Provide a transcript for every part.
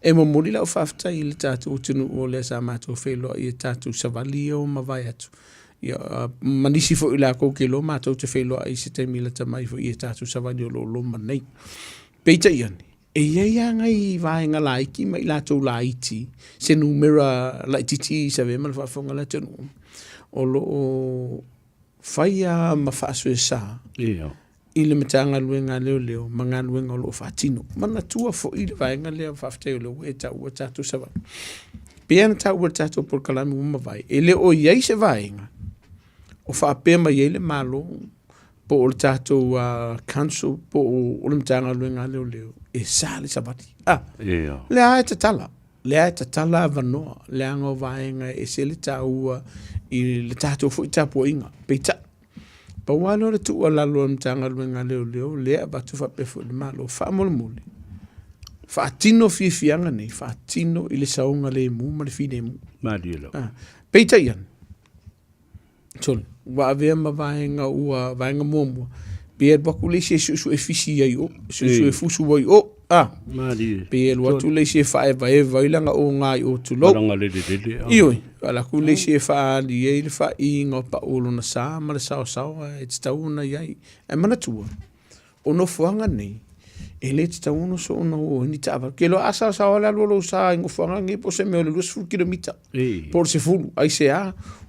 E momoli lau faafetai i le tatou atunuu o lea sa matou feiloai i tatou savali ia ua mavae atu. Ia, ma nisi foi o lakou ke iloa matou te feiloai i se taimi lata mai foi i tatou savali o lo o loma nei. Peitai ane, e i ai lava nai vaega laiti ma i latou laiti, se numera laitiiti i se avea ma le faafofoga a le atunuu, o lo o fai lava ma faasoesa i le Matagaluega a Leoleo ma galuega o lo o faatino. Manatua foi le vaega lea, faafetai o lea ua e taua tatou savali. Pei ona taua i le tatou polokalame ua mavae, e le o i ai se vaega o faapea mai ai le Malo po o le tatou council po o le Matagaluega a Leoleo e sa le savali. Ah, lea e tatala, lea e tatala avanoa, leaga o vaega e ese le taua i le tatou foi tapuaiga. Peitai, pau lava lea o le tuualalo a le Matagaluega a Leoleo lea e avatu faapea foi i le Malo, faamolemole, faatino fiafiaga nei, faatino i le saogalemu ma le filemu. Malie lava. Ah, peitai ane, sole, ua avea ma vaega ua vaega muamua, pe alu atu le isi e suesue fisi ai o, suesue fusu ai o, ah, Malie. pe alu atu le isi e faaevaeva ai lana oga i o, tulou. Lana lelelele. Ioe, alu atu le isi e faaali ai le faaiga o pau o lona sa ma le saosaoa e tatau ona i ai. Ae manatua, o nofoaga nei, e le tatau ona soona o ai ni taavale. Ke loa a saosaoa le alu o lou sa i nofoaga nei po o se mea o le 20 kilomita, po o le 10, aisea,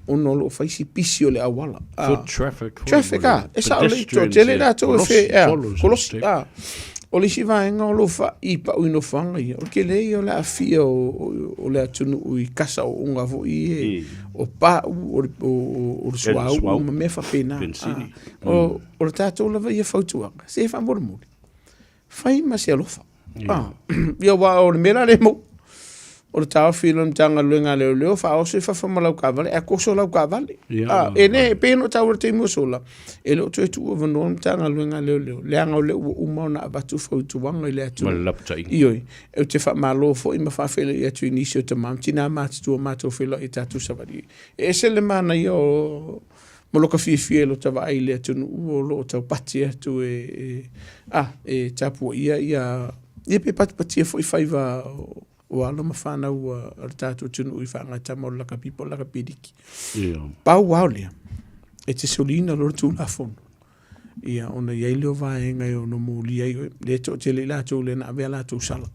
ona o lo o fai si pisi o le auala. Foot traffic. Traffic, a, e sao lelei, toatele latou e fe, ea, kolosi, a. O le isi vaega o lo o fa'i pau i nofoaga ia, o le tele ia o le aafia o le atunuu i kasa ooga foi ia, o pau, o le suauu ma mea faapena. O le tatou lava ia fautuaga, se faamolemole, fai ma se alofa. Ah, ia aua o le mea la lea e maua. O le taofi o le Matagaluega a Leoleo, faaoso i fafo ma lau taavale, ae toso lau taavale. Ah, e le, e pei ona ou taua i le taimi ua sola, e le o toe tuu avanoa le Matagaluega a Leoleo, leaga o lea ua uma ona avatu fautuaga i le atunuu. Ma le lapataiga. Ioe, ou te faamalo foi ma faafeiloai atu i nisi o tama ma tina matutua matou feiloai i tatou savali. E ese le manaia o ma lota fiafia i lota vaai i le atunuu o lo o taupati atu e, e, a, e tapuaia ia, ia pe patipatia foi faiva o alo ma fanau a le tatou atunuu i faagatama o le lakapi po o le lakapi liki. Pau lava o lea, e te soliina loa le Tulafono, ia ona i ai lea o vaega e ono molia ai oe. Lea e toatele i latou lea na ave a latou sala.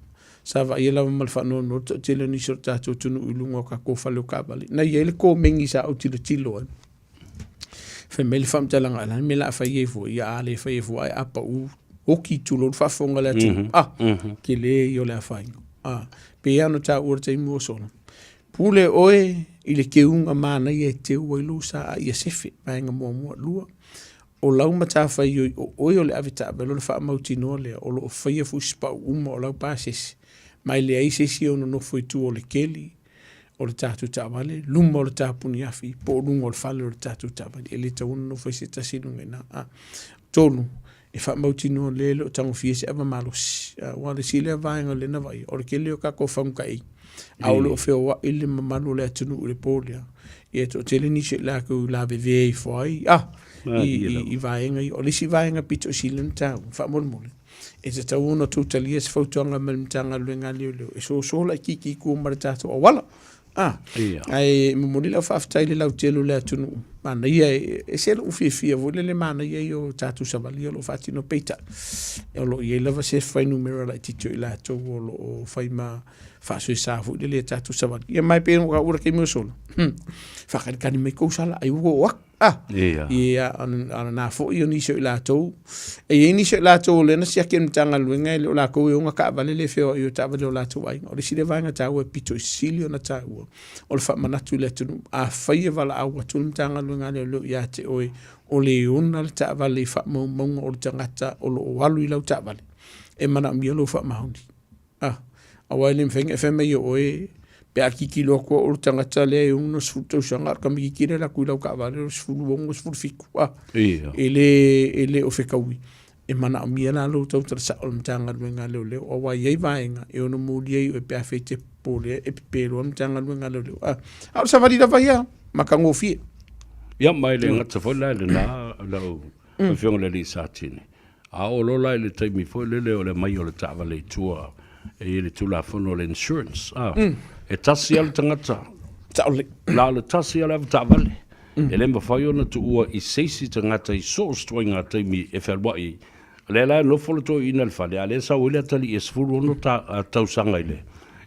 Sa vaaia lava ma le faanoanoa le toatele o nisi o le tatou atunuu i luga o tatou fale o taavale. Na i ai le komeni sa ou tilotilo ai. Fai mai le faamatalaga, o le a le mea o le a fai ai fua? Ia a le fai ai fua, ae a pau, oti tulou le faafofoga a le atunuu. Ah, tele ia o le afaina. Ah, pei lava ona taua i le taimi ua sola, pule oe i le keuga manaia e teu ai lou sa a ia sefe, vaega muamua. Lua, o lau matafaioi o oe o le avetaavale o le faamautinoa lea o lo o faia fusipau uma o lau pasese, ma e leai se isi e ono nofo i tua o le keli o le tatou taavale, luma o le tapuni afi, po o luga o le fale o le tatou taavale. E le tatau ona nofo ai se tasi i luga i ina. Tolu, e faamautinoa lea e le o tagofia se ava malosi. Aua o le isi lea vaega lea na vaaia, o le tele o tatou fagu taei, a o lo o feoai le mamalu o le atunuu i le po lea, ia e toatele nisi o i latou i lavevea ifo ai, a, i vaega ia. O le isi vaega pito sili ona taua, faamolemole, e tatau ona outou talia se fautuaga mai le Matagaluega a Leoleo e soso laitiiti i tua ma le tatou auala. Ah, Ia. Ae momoli lau faafetai i le lautele o le atunuu. Manaia, e ese lou fiafia foi lele manaia ia o tatou savali o lo o faatino peitai. O lo o i ai lava se fuainumera laitiiti o i latou o lo o fai ma faasoesa foi lele i tatou savali. Ia ma e pei ona taua i le taimi ua sola, faatalitali mai tou sala ai ua oo atu. Ah, Ia. ia, a na foi o nisi o i latou. E i ai nisi o i latou o lea na siaki e le Matagaluega e le o latou e ona taavale le feoai o taavale o latou aiga. O le isi lea vaega taua e pito i sili ona taua, o le faamanatu i le atunuu. Afai e valaau atu le Matagaluega a Leoleo ia te oe o le ona le taavale i faamaumauga o le tagata o lo o alu i lau taavale, e manaomia lou faamaoni. Ah, aua e le mafai ona e fai mai o oe pe a tilotilo atu au o le tagata lea e 60 tausaga a o le tamaititi lea e alu atu i lau taavale o le 16, 17, ah, e le o fetaui. E manaomia la lou tautala sao i le Matagaluega a Leoleo aua e i ai vaega e ono molia ai oe pe afai e te popole e pepe loa le Matagaluega a Leoleo. Ah, a o le savali lava ia, matagofie. Ia, ma e le gata foi la i lena lau Afioga i le alii Satini, a oo loa la i le taimi foi lele o le aumai o le taavale i tua. E i ai le Tulafono o le insurance, a, e tasi lava le tagata. Sao lelei. Na o le tasi lava le avetaavale. E le mafai ona tuua i se isi tagata i so o se ituaiga taimi e fealuai ai. O lea la e nofo le toeaina i le fale, a o lea e sau ai le atalii e 16 tausaga i le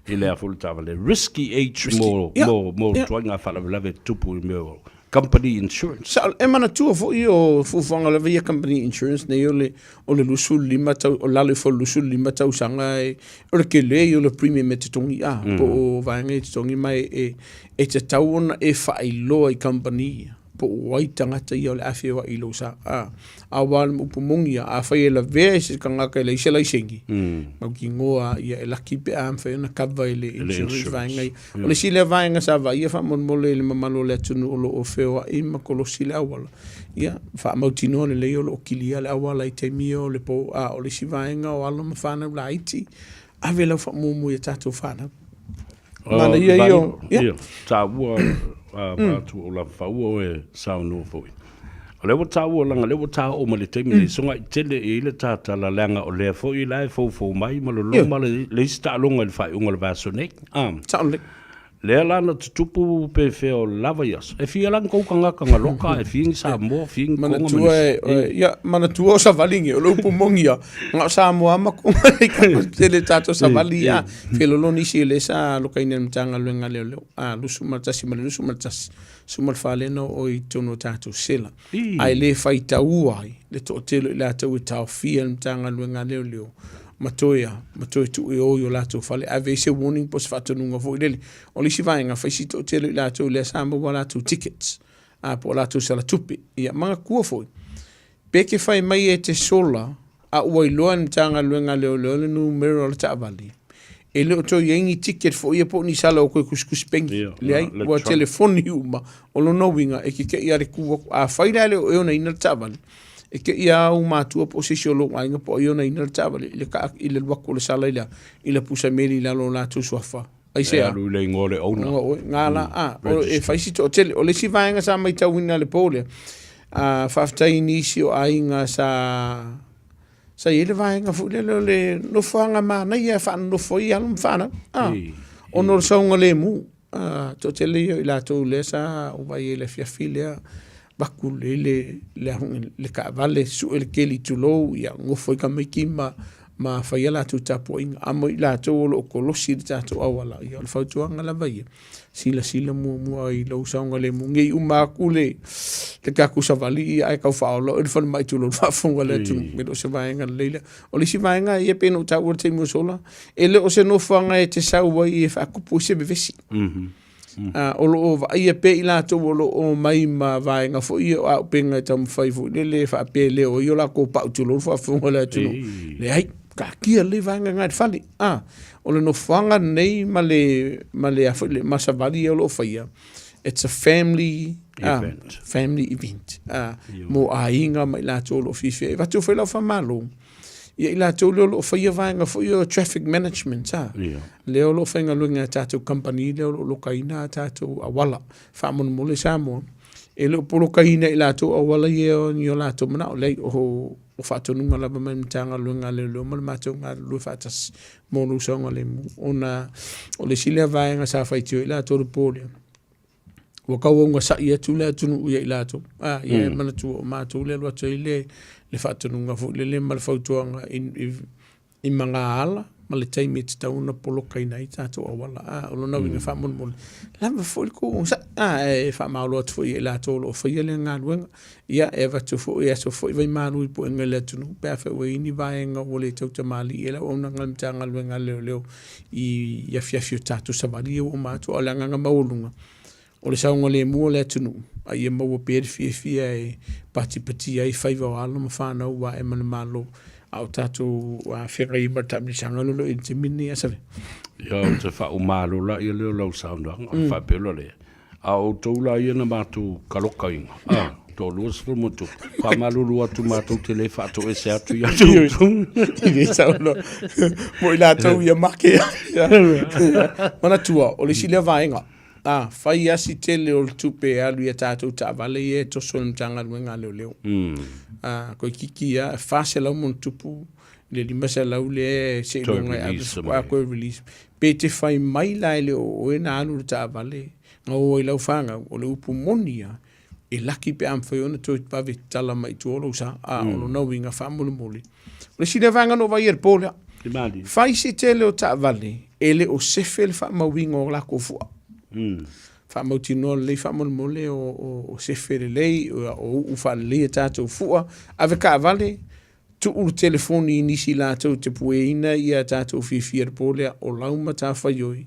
i le a foi le taavale. Risky age mo mo mo ituaiga faalavelave e tutupu i mea o company insurance. Sao, e manatua foi o fuafuaga lava ia company insurance nei o le o le 25 tau, o lalo ifo o le 25 tausaga e, o le tele ia o le premium e totogi a, po o vaega ia e totogi ma e, e, e tatau ona e faailoa i company ia, po o ai tagata ia o le a feoai i lou sa, a. Aua o le upu moni ia, afai e lavea i se tagata e leai se laiseni, mautinoa ia e laki pe a mafai ona cover e le insurance vaega ia. O le isi lea vaega sa vaaia faamolemole i le mamalu o le atunuu o lo o feoai ma kolosi le auala, ia, faamautinoa lelei o lo o kilia le auala i taimi ia o le po. A o le isi vaega o alo ma fanau laiti, ave lau faamuamua i a tatou fanau. Manaia ia o... Ia, taua atu o lava faua oe saunoa foi. O lea ua taua leaga o lea ua ta oo mai le taimi nei, sogai tele i ai le tatala leaga o lea foi la e foufou mai ma loloma le isi taaloga i le faaiuga o le vaiaso nei. Sao lelei. Lea la na tutupu pe fea o lava i aso. E fia la ni kou tagata na loka, e fia ni Samoa, fia ni Tonga ma nisi. Ia, manatua o savali nge, o le upu moni ia, na o Samoa ma Tonga i ka tele tatou savali ia. Felolo nisi e le sa lokaina i le Matagaluega a Leoleo, a 21 ma le 21, 14 lea na oo i totonu o tatou sela. Ae le faitaua ai le toatele o i latou e taofia e le Matagaluega a Leoleo ma toe a, ma toe tuu e o i o latou fale, ave ai se warning po o se faatonuga foi lele. O le isi vaega, fai si toatele o i latou lea sa maua a latou tickets, a, po o latou sala tupe. Ia, manatua foi, pe te fai mai e te sola a ua iloa e le Matagaluega a Leoleo le numera o le taavale, e le o toe i ai ni ticket foi ia po o ni sala o toe tusitusi pengi. Leai, ua telefoni uma. O lona uiga, e te te i a le tu atu. Afai la e le o e onaina le taavale, e te i a ou matua po o se isi o lou aiga po o ai e onaina le taavale i le kaa i le alu atu o le sala i le a? I le pusa meli i lalo o latou suafa. Aisea? E alu i le igoa o le owner. Igoa oe. Ngā la, a, o, e fai si toatele. O le isi vaega sa maitauina i le po lea, a, faafetai i nisi o aiga sa, sa i ai le vaega foi lele o le nofoaga manaia e faanonofo ai alo ma fanau. A, ona o le saogalemu. A, toatele ia o i latou lea sa ou vaai ai i le afiafi lea, vaku lelei le, le, le taavale, sue le keli tulou, ia nofo ai tamaiti ma, ma fai a latou tapuaiga. A mo i latou o lo o kolosi i le tatou auala, ia o le fautuaga lava ia, silasila muamua i lou saogalemu, ne i uma atu le, le tatou savali ia ae tau faaola oe i le falemai tulou le faafofoga a le atunuu, e le o se vaega lelei lea. O le isi vaega, ia pei ona ou taua i le taimi ua sola, e le o se nofoaga e te sau ai e faatupu ai se vevesi. O lo o vaaia pea i latou o lo o omai ma vaega foi ia o auupega e taumafai foi lele e faapeleo ai o latou pau tulou le faafofoga a le atunuu. Leai, taatia lelei vaega na i le fale. O le nofoaga lenei ma le, ma le a foi le, ma savali ia o lo o faia, it's a family event, family event mo aiga ma i latou o lo o fiafia. E avatu foi lau faamalo ia i latou lea o lo o faia vaega foi ia o traffic management, a. Lea o lo o faigaluega e tatou kamupani lea o lo o lokaina a tatou auala. Faamolemole Samoa, e le o polokaina e i latou auala ia ni o latou manao, leai, o faatonuga lava mai le Matagaluega a Leoleo ma le matou galulue faatasi mo lou saogalemu, ona o le isi lea vaega sa faitio ai latou i le po lea, ua tau augasai atu le atunuu ia i latou. A, ia e manatua o matou lea e alu atu ai le faatonuga foi lele ma le fautuaga i magaala ma le taimi e tatau ona polokaina ai tatou auala. A, o lona uiga faamolemole, lava foi le tou onosai. A, e faamalo atu foi ia i latou o lo o faia lea galuega. Ia, e avatu foi, e aso foi vaimalu i puega i le atunuu pe afai ua i ai ni vaega ua le tautamalii ai le auaunaga a le Matagaluega a Leoleo i afiafi o tatou savali ia ua uma atu. A o le agaga maualuga, o le saogalemu o le atunuu, a ia maua pea le fiafia e patipatia ai faiva o alo ma fanau ua ae ma le Malo, a o tatou feagai ai ma le taamilosaga lea o lo o i ai i le taimi lenei. A Save. Ia, ou te faauma loa lea o lau saunoaga, ona faapea loa lea, A o outou la ia na matou kalokaina, a, toalua 10 ma tupu, faamalulu atu matou te le faatoese atu ia te outou. I le saunoa mo i latou ia make. Manatua, o le isi lea vaega, a, fai lava si tele o le tupe e alu i a tatou taavale ia e toso e le Matagaluega a Leoleo. A, toeitiiti lava, e 400 ma ona tupu. le 500 lea seiloga e ave a toe release. Pe te fai mai la e le o oe na alu i le taavale na o ai lau fanau, o le upu moni lava, e laki pe a mafai ona toe vave tatala mai i tua o lou sa. A o lona uiga faamolemole. O le isi lea vaega na ou vaai i le po lea, fai si tele o taavale e le o sefe le faamauina o latou fua. Faamautinoa lelei faamolemole o sefe lelei, o uu faalelei a tatou fua, ave taavale, tuu le telefoni i nisi latou te pueina ia tatou fiafia i le po lea, o lau matafaioi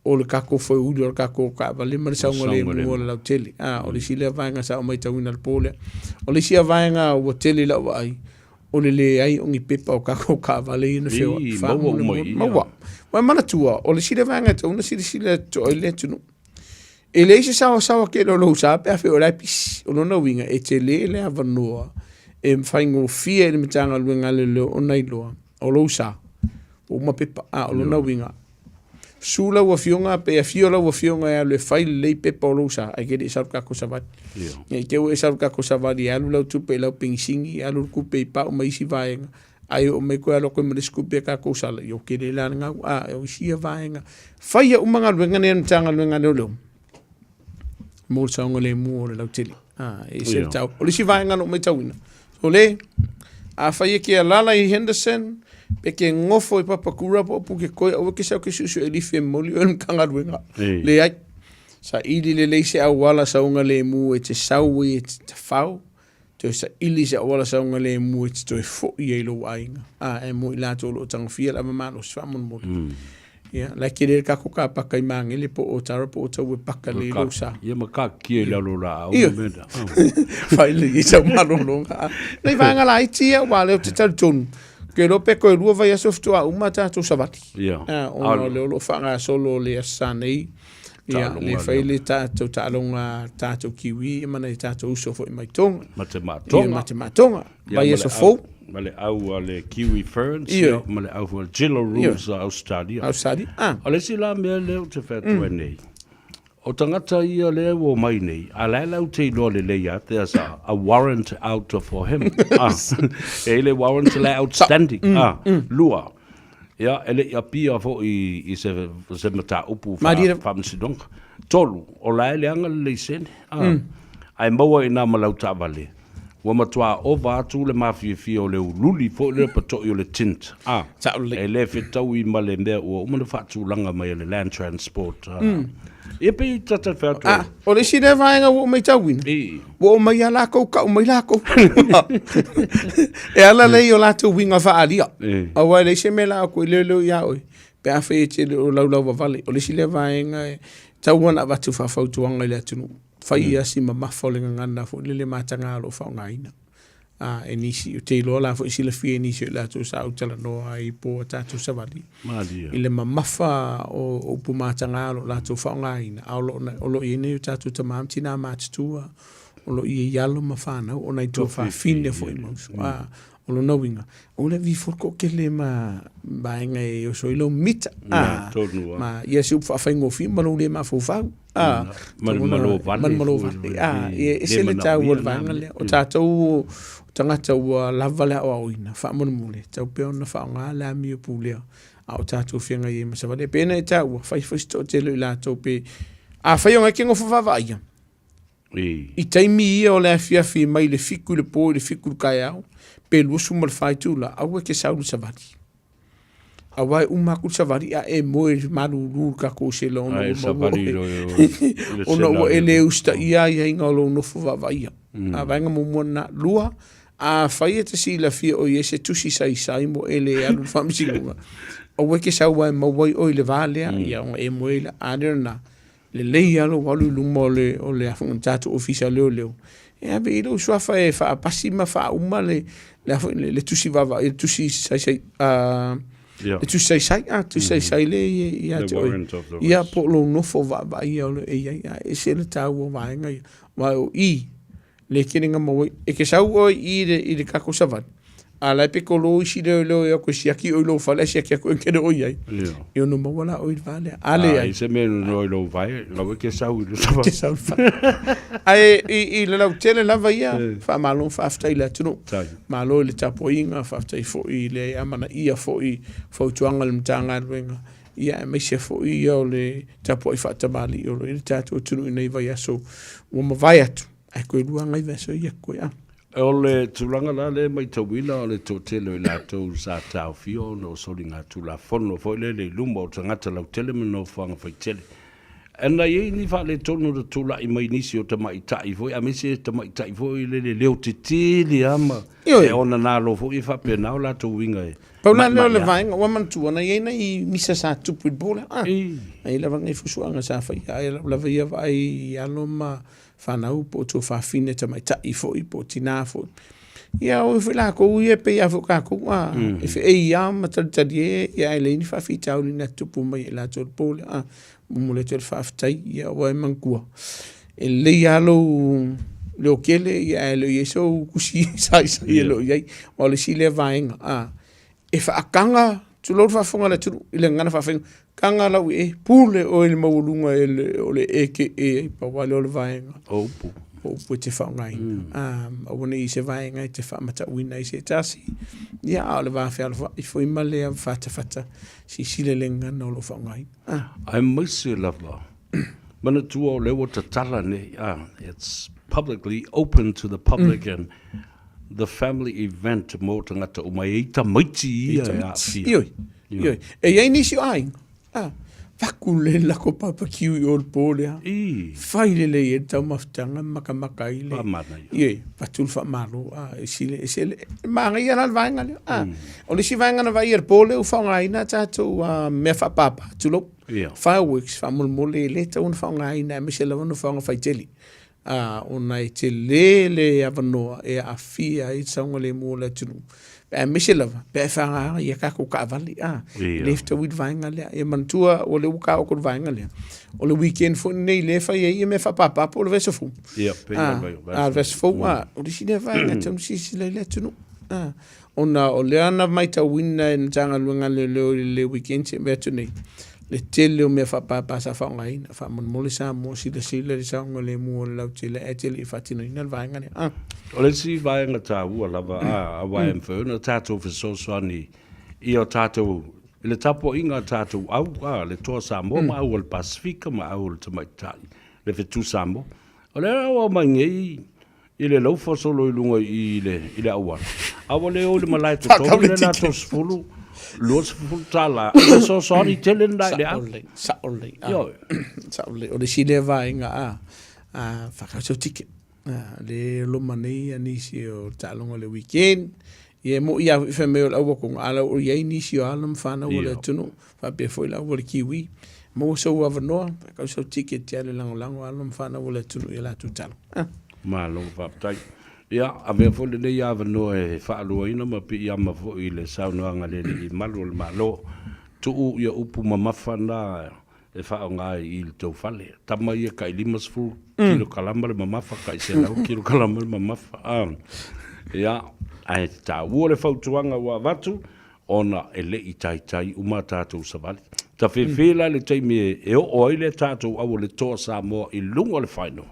o le tatou foeuli o le tatou taavale ma le saogalemu o le lautele. A, o le isi lea vaega sa ou matauina i le po lea. O le isi lava vaega ua tele i lau vaai, o le leai o ni pepa o tatou taavale ia na feoai. Faamolemole. Maua. Ua e manatua, o le isi lea vaega e tatau ona silasila totoa i le atunuu. E leai se saoasaoa tele o lou sa pe a feoai la e pisi. O lona uiga, e tele le avanoa e faigofie i le Matagaluega a Leoleo ona iloa o lou sa ua uma pepa. A o lona uiga, Susu lau afioga pe afio lau afioga e alu e fai lelei pepa o lou sa, ae ke le i sau le tatou savali. Ne i te i ua e sau i le tatou savali e alu lau tupe i lau penisini, e alu le tupe i pau ma isi vaega, ae oo mai koe alu atu ai ma le isi tupe a tatou sala, ia ua tele la le gau. A, o isi ia vaega. Faia uma galuega nei a le Matagaluega a Leoleo mo le saogalemu o le lautele. A, e ese le tau. O le isi vaega na ou matauina, o le, afai e ke alala i Henderson, pe ke ngofo i Papakura po o Pukekohe, aua ke sau ke suesue lifi e momoli oe i le Matagaluega. Leai. Saili lelei se auala saogalemu e te sau ai e te tafao, toe saili se auala saogalemu e te toe foi ai i lou aiga. A, e mo i latou o lo o tagofia le ava malosi faamolemole. Ia, la e tele le tatou kapaka i Magele po o Tara po o tau e paka lelei lou sa. Ia ma kakakia i lalo o laau ma mea na. Fai lelei sau malologa. Nai vaega laiti ia, aua o lea ou te talitonu, ou te iloa pe toe lua vaiaso faatoa uma tatou savali. Ia. Ona o lea o lo o faagasolo le Aso Sa nei, ia, le fai le tatou taaloga tatou Kiwi ma nai tatou uso foi mai Tonga. Ma te Matoga. Ia, ma te Matoga. Vaiaso fou. Ma le au a le Kiwi Ferns, ia, ma le au foi a le Jillaroos a Ausetalia. Ausetalia, ah. O le isi la mea lea ou te fai atu ai nei, o tagata ia lea ua omai nei, a la e latou te iloa lelei lava, there's a warrant out for him. Ah, e i ai le warrant la e outstanding. Ah, lua, ia, e le i appear foi i se, se mataupu faamasinoga. Tolu, o la e leaga le laisene. Ah, ae maua i ina ma lau taavale, Ua matua ova atu le mafiafia o le ululi foi lea pato'i o le tint, a, e le fetaui ma le mea ua uma ona faatulaga mai e le Land Transport, a. Ia pei ta ta fai atu ai. O le isi lea vaega ua ou matauina, ua omai lava latou tau mai latou. E ala lea i o latou uiga faaalia. Aua e leai se mea la atu e leoleo ia oe pe afai e te le o laulauvavale. O le isi lea vaega e tatau ona avatu faafautuaga i le atunuu. Fai ia si mamafa o le gagana foi lele mataga o lo o faaaogaina. A, e nisi, ou te iloa la foi silafia e nisi o i latou sa ou talanoa ai po o tatou savali. Malie. I le mamafa o upu mataga o lo o latou faaaogaina, a o lo o, o lo o i ai nei o tatou tama ma tina matutua, o lo o i ai alo ma fanau, o nai tuafafine foi ma uso. A, o lona uiga, o le avi foi toatele ma vaega e oso ai lou mita. A, tonu lava. Ma ia se upu faafaigofie ma lou le mafaufau. A, ma le malo vale. Ma le malo vale. A, e ese le taua o le vaega lea. O tatou o tagata ua lava le aoaoina, faamolemole, tatau pea ona faaaoga le amio pulea a o tatou feagai ai ma savali. E pei ona e taua, fai foi se toatele o i latou pe afai o e te nofo vaavaaia, I taimi ia o le afiafi mai le 7 i le po i le 7 i le taeao, pe 24 itula, aua e te sau i le savali. Aua e uma atu le savali a e moe malulu i le tatou sela ona ua maua oe, ona ua e le usitaia aiaiga o lou nofo vaavaaia. A vaega muamua lena. Lua, afai e te silafia o i ai se tusi saisai mo e le alu i le faamasinoga, aua e te sau aua e maua ai oe i le va lea, ia ona e moe ai lea. A lea lena, Lelei lava lou alu i luma o le, o le afu, tatou ofisa leoleo, e ave i lou suafa e faapasi ma faauma le, le, afu, le, le tusi vaavaai, le tusi saisai, le tusi saisai, a, tusi saisai le ia te oe. Ia, po o lou nofo vaavaaia o lo e i ai, a e ese le taua o vaega ia. Aua o i, le tele na maua ai, e te sau oe i i le, i le tatou savali, A la e pe kolo isi leoleo e o atu e siaki oe i lou fale ae siaki atu e kele o i ai. E ono maua la oe i le va lea. A leai. A i se mea e nonoa i lou vae, lau e ke sau i le sava. Ke sau i le fale. Ae i le lautele lava ia, faamalo ma faafetai i le atunuu. Malo i le tapuaiga, faafetai foi i le amanaia foi fautuaga a le Matagaluega, ia aemaise foi ia o le tapuai faatamalii o lo o i ai le tatou atunuu i nei vaiaso ua mavae atu, ae toe lua nai vaiaso ia koe. O le tulaga la lea e matauina o le toatele o i latou sa taofia ona o soligatulafono foi lele i luma o tagata lautele ma nofoaga faitele. Na i ai ni faaletonu na tulai mai nisi o tamaitai foi aemaise tamaitai foi lele leo tetele lava ma e ona nalo foi e faapena o latou uiga e Pau la lea o le vaega ua manatua na i ai nai misa sa tupu i le po lea. Na i ai lava nai fusuaga sa faia ae o lau lava ia vaai i alo ma fanau po o tuafafine tamaitai foi po o tinā foi. Ia o foi lakou ia e pei lava foi o tatou a, e feei lava ma talitalie ia ae leai ni faafitauli na tutupu mai ia i latou i le po lea a. Momoli atu ai le faafetai ia aua e manatua e lelei lava lou leotele ia ae le o i ai sou tusi saisai e le o i ai. Aua o le isi lea vaega a, e faataga, tulou le faafofoga a le atunuu i le gagana faafaiga, taga lau ee, pule oe i le maualuga o le ee e te ee ai, pau lava lea o le vaega. O upu. O upu e te faaaogaina. Aua ne i i se vaega e te faamatauina ai se tasi, ia a o le va fealofaai foi ma le avafatafata, silasila i le gagana o lo o faaaogaina. Aemaise lava, manatua o lea ua tatala nei, it's publicly open to the public and The family event mo tagata uma, e i ai tamaiti ia e aafia. Ioe, ioe. E i ai nisi o aiga, a, vaku le lako barbecue i o le po lea. I. Fai lelei ai le taumafataga ma makamaka ai le. Faamanaia. Ioe, avatu le faamalo, a, e sile, e sile, e manaia la le vaega lea. A, o le isi vaega na vaaia i le po lea ua faaaogaina a tatou mea faapapa, tulou. Ia. Fireworks faamolemole e le tatau ona faaaogaina aemaise lava nofoaga faitele. ā, ona e tele le avanoa e aafia ai le saogalemu o le atunuu, aemaise lava pe a e faaagaaga i a tatou taavale, ā, e le fetaui le vaega lea. Ia manatua o lea ua taoto le vaega lea, o le weekend foi lenei lea e fai ai mea faapapa po o le vaiaso fou. Ia, pei o le vaiaso fou, ā, o le isi lea vaega e tatau ona silasila i ai le atunuu, ā. Ona o lea na matauina e le Matagaluega a Leoleo i le weekend se i mea atu nei, le tele o mea faapapa sa faaaogaina. Faamolemole Samoa, silasila i le saogalemu o le lautele ae te le i faatinoina le vaega lea. Ah. O le isi vaega taua lava, aua e mafai ona tatou fesoasoani i o tatou, i le tapuaiga a tatou au, le Toa Samoa ma au o le Pasefika ma au o le Tamaitai, le Fetu Samoa. O lea ua aumai nei I le laufa solo i luga i le, i le auala, a ua le o i le malae totogi le latou 10, 20 tala, e fesoasoani tele lena i le au. Sao lelei, sao lelei. Ioe. Sao lelei. O le isi lea vaega, a, a, faatau sau ticket. A, le loma nei ia nisi o taaloga o le weekend. Ia e moi lava foi fai mai o le auakoga, a la ua i ai nisi o alo ma fanau o le atunuu, faapea foi le au o le Kiwi. Maua sou avanoa, faatau sau ticket e te alu e lagolago alo ma fanau o le atunuu i a latou taaloga. Ah. Malo faafetai. Ia, avea foi lenei avanoa e faaluaina ma piiama foi i le saunoaga a le Alii Malu o le Malo. Tuu ia upu mamafa na e faaaoga ai i le tou fale. Tama ia tai 50 kilokalama le mamafa, tai 100 kilokalama le mamafa. Ah. Ia, ae taua le fautuaga ua avatu, ona e le i taitai uma a tatou savali. Tafefe la i le taimi e oo ai le tatou au o le Toa Samoa i luga o le final.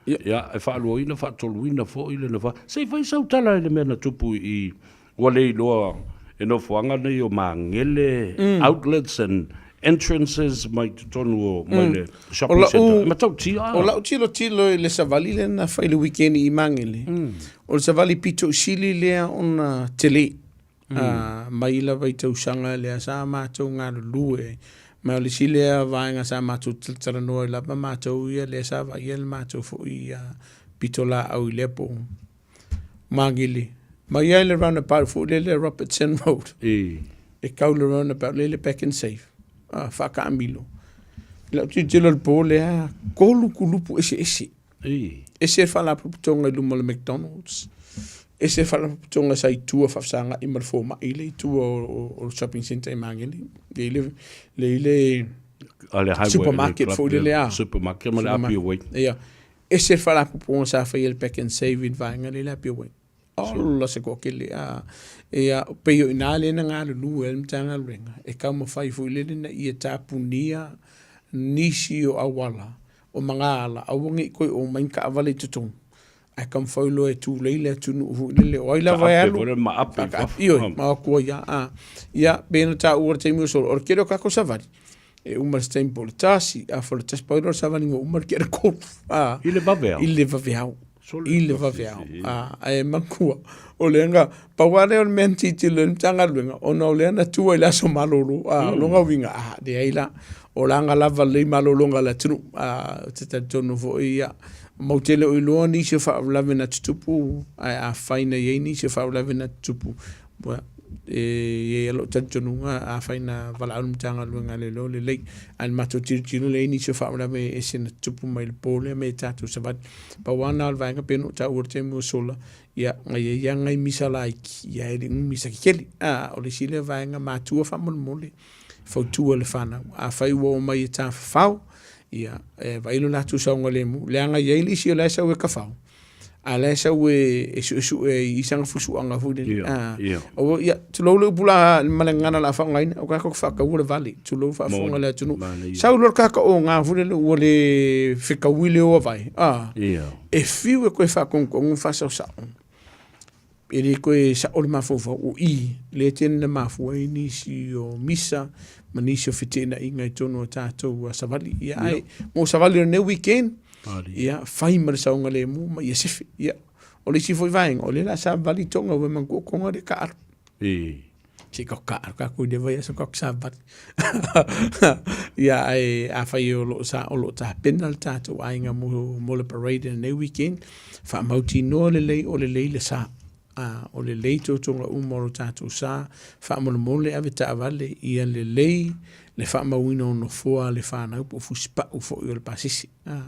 Ia, e faaluaina, faatoluina foi le nofoaga. Se i fai sau tala i le mea na tupu i, ua le iloa e nofoaga nei o Magele, outlets and entrances mai totonu o, mai le shopping centre. E matautia. O lau tilotilo i le savali lea na fai i le weekend i Magele, o le savali pito sili lea ona tele. Mai lava i tausaga lea sa matou galulue, ma o le isi lea vaega sa matou talatalanoa ai lava matou ia lea sa vaaia le matou foi pitolaau i lea po Magele. Mai lava i le roundabout foi lea le Robertson Road, e kau le roundabout lea i le Pak'nSave, faataamilo. I lau tilotilo i le po lea, 3 kulupu eseese. Ese le faalapotopotoga i luma o le McDonald's, ese le faalapotopotoga sa i tua faafesagai ma le fomai lea i tua o le shopping centre i Magele, lea i le, lea i le supermarket foi lele a. Supermarket ma le Apia Way. Ia. Ese le faalapotopotoga sa faia e le Pak'nSave i le vaega lea i le Apia Way. Ola se toatele, a, ia, pei o i ina lea na galulue ai le Matagaluega, e taumafai foi lele ina ia tapunia nisi o auala o magaala, aua ne i toe omai ni taavale i totonu, ae taumafai loa e tulei le atunuu foi lele, o ai lava e alu, ioe, ma o atu ai lava. A, ia, pei ona taua i le taimi ua sola, o le tele o tatou savali, e uma i se taimi po o le 1, afa o le 1, pau lea o le savaliga ua uma le 3, a, I le vaveao. I le vaveao. I le vaveao. A, ae manatua, o lea na, pau lava lea o le mea na tilotilo ai le Matagaluega, ona o lea na tua i le aso malolo, a, o lona uiga, a, leai la, o la na lava lelei malologa a le atunuu. A, ou te talitonu foi, ia, matou te le o iloa nisi o faalavelave na tutupu, ae afai na i ai nisi o faalavelave na tutupu, Ua, e i ai lou talitonuga afai na valaau le Matagaluega a Leoleo lelei, ae le matou tilotilo lea i nisi o faalavelave e ese na tutupu mai le po lea ma i tatou savali. Pau lava lena o le vaega pei ona ou taua i le taimi ua sola, ia, na i ai lava nai misa laiti, ia e le i ni misa tetele. A, o le isi lea vaega matua faamolemole, fautua i le fanau. Afai ua omai e tafafao, ia, e vaai lo latou saogalemu, leaga e i ai le isi o la e sau e tafao, a la e sau e suesue i sana fusuaga foi lele. Aua, ia, tulou le upu la ma le gagana o le a faaaogaina, o tatou faataua le vale, tulou le faafofoga a le atunuu. Sau loa le kakaoga foi lele ua le fetaui le o avae, e fiu e toe faatonutonu ma faasaosao, e le toe sao le mafaufau, o i lea e tele ina mafua ai nisi o misa ma nisi o feteenaiga i totonu o tatou savali. Ia, ae mo savali o lenei weekend, ia, fai ma le saogalemu ma ia sefe. Ia, o le isi foi vaega, o lea o le a savali Tonga, ua e manatua o Tonga lea e taaalo. Se i tatou taaalo tatou i lea vaiaso tatou savali. Ia, ae afai o lo o sa, o lo o tapena le tatou aiga mo, mo le parade i lenei weekend, faamautinoa lelei o lelei le sa. A, o lelei totoga uma o lo tatou sa, faamolemole ave taavale ia lelei le faamauina o nofoa a le fanau po o fusipau foi o le pasese. A,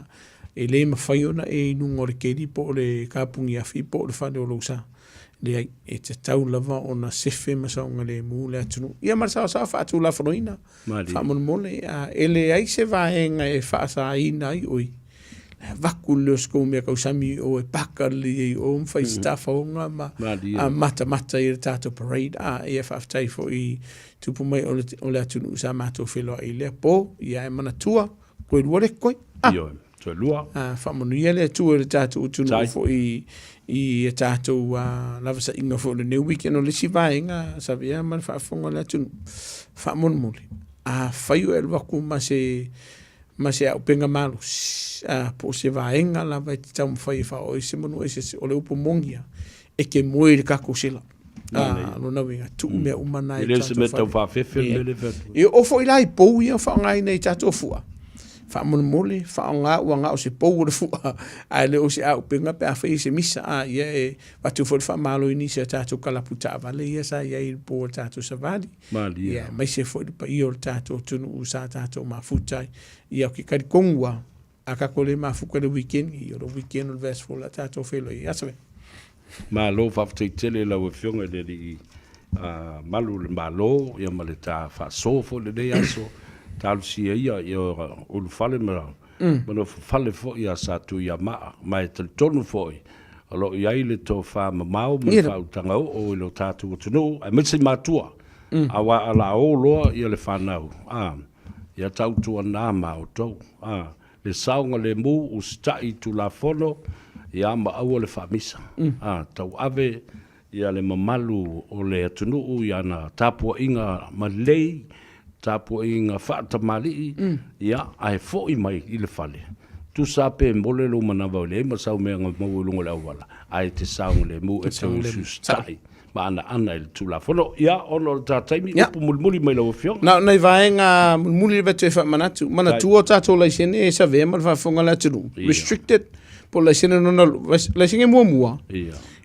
e le mafai ona e i luga o le keli po o le kapuniafi po o le fale o lou sa. Leai, e tatau lava ona sefe ma saogalemu le atunuu. Ia ma le saoasaoa faatulafonoina, faamolemole, a e leai se vaega e faasaina ai oe, e avatu le leo o se tou mea tausami i o e paka lelei ai i o ma fai se tafaoga ma matamata i le tatou parade. A, ia faafetai foi i tupu mai o le atunuu sa matou feiloai i lea po, ia ae manatua, toe lua le koe. Ah. Ioe, toe lua. Ah, faamanuia le Atua i le tatou atunuu foi i a tatou lavasaiga foi o lenei weekend. O le isi vaega, Savea ma le faafofoga a le atunuu, faamolemole, afai o e alu atu ma se ma se auupega malosi, po o se vaega lava e te taumafai e faaoo ai se manu eseese, o le upu moni lava, e te moe i le tatou sela. Lona uiga, tuu mea uma na i le tatou fale. E le o se mea tau faafefe le mea lea e fai atu. E oo foi la i pou ia o faaaogaina i tatou fua, faamolemole, faaaoga ua na o se pou o le fua, ae le o se auupega pe afai e se misa. Ia e avatu foi le faamalo i nisi o tatou kalapu taavale ia sa i ai i le po o le tatou savali. Malie. Ia, aemaise foi le paia o le tatou atunuu sa tatou mafuta ai. Ia, ou te talitonu lava, a tatou le mafuta i le weekend, ia o le weekend o le vaiaso fou o le a tatou feiloai ai. A Save. Malo faafetai tele i lau Afioga i le Alii Malu o le Malo ia ma le ta faasoa foi i lenei aso. Talosia ia ia ulufale ma ma nofofale foi ia Satuiamaa, ma e talitonu foi o lo o i ai le tofa mamao ma le faautaga oo i lo tatou atunuu, aemaise i matua, aua a la o loa ia le fanau, a, ia tautuana ma outou, a, le saogalemu, usitai i Tulafono, ia ma aua le faamisa, a, tauave ia le mamalu o le atunuu i ana tapuaiga malei, tapuaiga faatamalii, ia, ae foi mai i le fale, tusa pe mole lou manava o leai ma sau mea na maua i luga o le auala, ae te saogalemu e te usiusitai ma anaana i le Tulafono. Ia, ona o le ta taimi, upu mulimuli mai lau Afioga. Na o nai vaega mulimuli lava e toe faamanatu. Manatua o tatou laisene e savea ma le faafofoga a le atunuu. Restricted po o laisene lona, laisene muamua,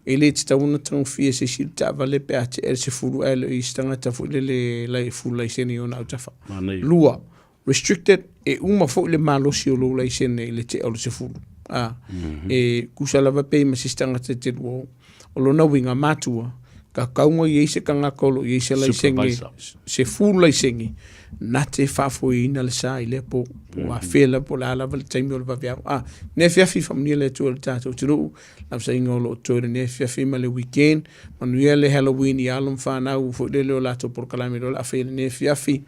E le tatau ona tagofia e se isi le taavale pe a tea le 10 ae le o i ai se tagata foi lele e full laisene i ona autafa. Lua, restricted, e uma foi le malosi o lou laisene i le tea o le 10. A, e tusa lava pe i ma se isi tagata e te lua o. O lona uiga, matua, tatau ona i ai se tagata o lo o i ai se laisene, se full laisene. Na te faafoeina le sa i lea po, po o afea lava, po o le a lava le taimi o le vaveao. A, lenei afiafi, faamanuia le Atua i le tatou atunuu, lavasaina o lo o totoe i lenei afiafi ma le weekend. Manuia le Halloween i alo ma fanau foi lele o latou polokalame loa o le a faia i lenei afiafi.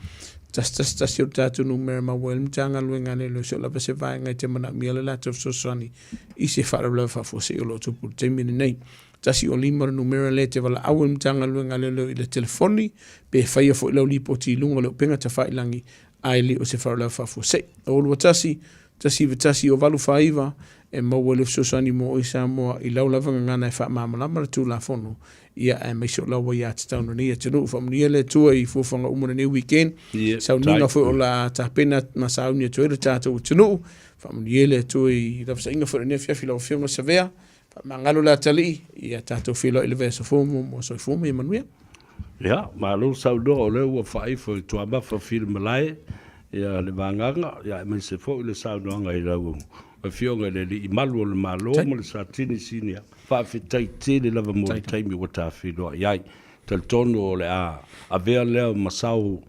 111 o le tatou numera maua ai le Matagaluega a Leoleo se o lava se vaega e te manaomia le latou fesoasoani i se faalavelave faafuasei o lo o tupu i le taimi lenei. 105 le numera lea e te valaau ai le Matagaluega a Leoleo i le telefoni pe faia foi lau lipoti i luga o le upega tafailagi ae le o se faalavelave faafuasei. 021 191 089 e maua ai le fesoasoani mo oe Samoa i lau lava gagana e faamalamalama le Tulafono ia aemaise o lau aiatatau na nei atunuu. Faamanuia le Atua i fuafuaga uma o lenei weekend. Ia, Sauniga tai. foi o la tapena ma sauni atu ai le tatou atunuu. Faamanuia le Atua i lavasaiga foi o lenei afiafi lau Afioga Savea. Faamagalo le atalii, ia tatou feiloai i le vaiaso fou mo mo soifua ma ia manuia. Ia, malo saunoa o lea ua faaifo i Tuamafa Filimalae ia le vagaga, ia aemaise foi le saunoaga i lau Afioga i le Alii Malu o le Malo ma le Satini Sinia. Faafetai tele lava mo le taimi ua ta feiloai ai. Talitonu o le a avea lea ma sao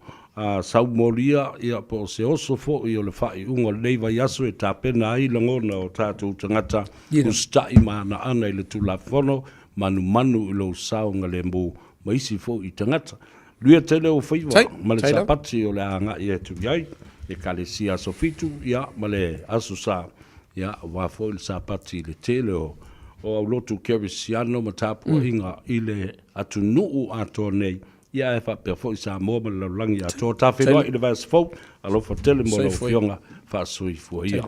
saumolia ia po o se oso foi o le faaiuga o lenei vaiaso e tapena ai lagona o tatou tagata usitai ma anaana i le Tulafono, manumanu i lou saogalemu ma isi foi tagata. Luia tele ou faiva ma le Sapati o le a agai atu i ai, Ekalesia Aso Fitu ia ma le Aso Sa ia aua foi le Sapati i le tele o aulotu kerisiano ma tapuaiga i le atunuu atoa nei, ia ae faapea foi Samoa ma le lalolagi atoa. Ta feiloai i le vaiaso fou, alofa tele mo lau Afioga, faasoifua ia.